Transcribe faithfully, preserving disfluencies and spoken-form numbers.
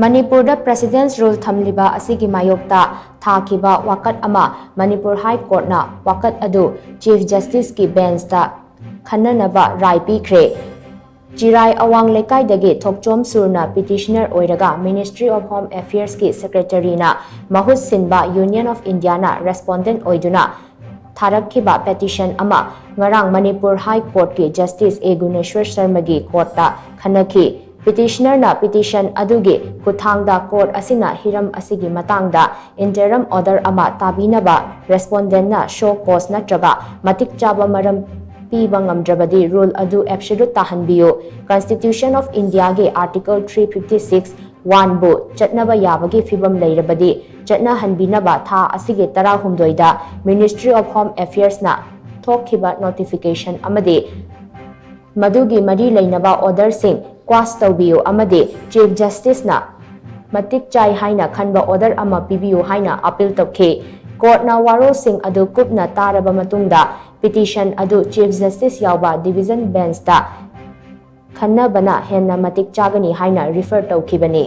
ꯃꯅꯤꯄꯨꯔꯗ President's Rule ꯊꯝꯂꯤꯕ ꯑꯁꯤꯒꯤ ꯃꯥꯌꯣꯛꯇ ꯊꯥꯈꯤꯕ ꯋꯥꯀꯠ ꯑꯃ ꯃꯅꯤꯄꯨꯔ High Courtꯅ ꯋꯥꯀꯠ ꯑꯗꯨ Chief Justiceꯀꯤ benchꯇ ꯈꯟꯅꯅꯕ ꯔꯥꯏ ꯄꯤꯈ꯭ꯔꯦ꯫ ꯆꯤꯔꯥꯏ ꯑꯋꯥꯡ ꯂꯩꯀꯥꯏꯗꯒꯤ ꯊꯣꯛꯆꯣꯝ ꯁꯨꯔꯅ petitioner ꯑꯣꯏꯔꯒ Ministry of Home Affairsꯀꯤ Secretaryꯅ ꯃꯍꯨꯠ ꯁꯤꯟꯕ Union of Indiaꯅ respondent ꯑꯣꯏꯗꯨꯅ ꯊꯥꯔꯛꯈꯤꯕ petition ꯑꯃ ꯉꯔꯥꯡ Manipur High Courtꯀꯤ Justice A ꯒꯨꯅꯦꯁ꯭ꯋꯔ ꯁꯔꯃꯒꯤ courtꯇ ꯈꯟꯅꯈꯤ꯫ Petitionerꯅ petition ꯑꯗꯨꯒꯤ ꯈꯨꯠꯊꯥꯡꯗ court ꯑꯁꯤꯅ ꯍꯤꯔꯝ ꯑꯁꯤꯒꯤ ꯃꯇꯥꯡꯗ interim order ꯑꯃ ꯇꯥꯕꯤꯅꯕ respondentꯅ show cause ꯅꯠꯇ꯭ꯔꯒ ꯃꯇꯤꯛ ꯆꯥꯕ ꯃꯔꯝ ꯄꯤꯕ ꯉꯝꯗ꯭ꯔꯕꯗꯤ rule ꯑꯗꯨ absolute ꯇꯥꯍꯟꯕꯤꯌꯨ꯫ Constitution of Indiaꯒꯤ Article three fifty six one ꯕꯨ ꯆꯠꯅꯕ ꯌꯥꯕꯒꯤ ꯐꯤꯚꯝ ꯂꯩꯔꯕꯗꯤ ꯆꯠꯅꯍꯟꯕꯤꯅꯕ ꯊꯥ ꯑꯁꯤꯒꯤ ꯇꯔꯥꯍꯨꯝꯗꯣꯏꯗ Ministry of Home Affairsꯅ ꯊꯣꯛꯈꯤꯕ notification ꯑꯃꯗꯤ ꯃꯗꯨꯒꯤ ꯃꯔꯤ ꯂꯩꯅꯕ orderꯁꯤꯡ quash ꯇꯧꯕꯤꯌꯨ ꯑꯃꯗꯤ Chief Justiceꯅ ꯃꯇꯤꯛ ꯆꯥꯏ ꯍꯥꯏꯅ ꯈꯟꯕ order ꯑꯃ ꯄꯤꯕꯤꯌꯨ ꯍꯥꯏꯅ appeal ꯇꯧꯈꯤ꯫ Courtꯅ ꯋꯥꯔꯣꯜꯁꯤꯡ ꯑꯗꯨ ꯀꯨꯞꯅ ꯇꯥꯔꯕ ꯃꯇꯨꯡꯗ petition ꯑꯗꯨ Chief Justice ꯌꯥꯎꯕ division benchꯇ ꯈꯟꯅꯕꯅ ꯍꯦꯟꯅ ꯃꯇꯤꯛ ꯆꯥꯒꯅꯤ ꯍꯥꯏꯅ refer ꯇꯧꯈꯤꯕꯅꯤ꯫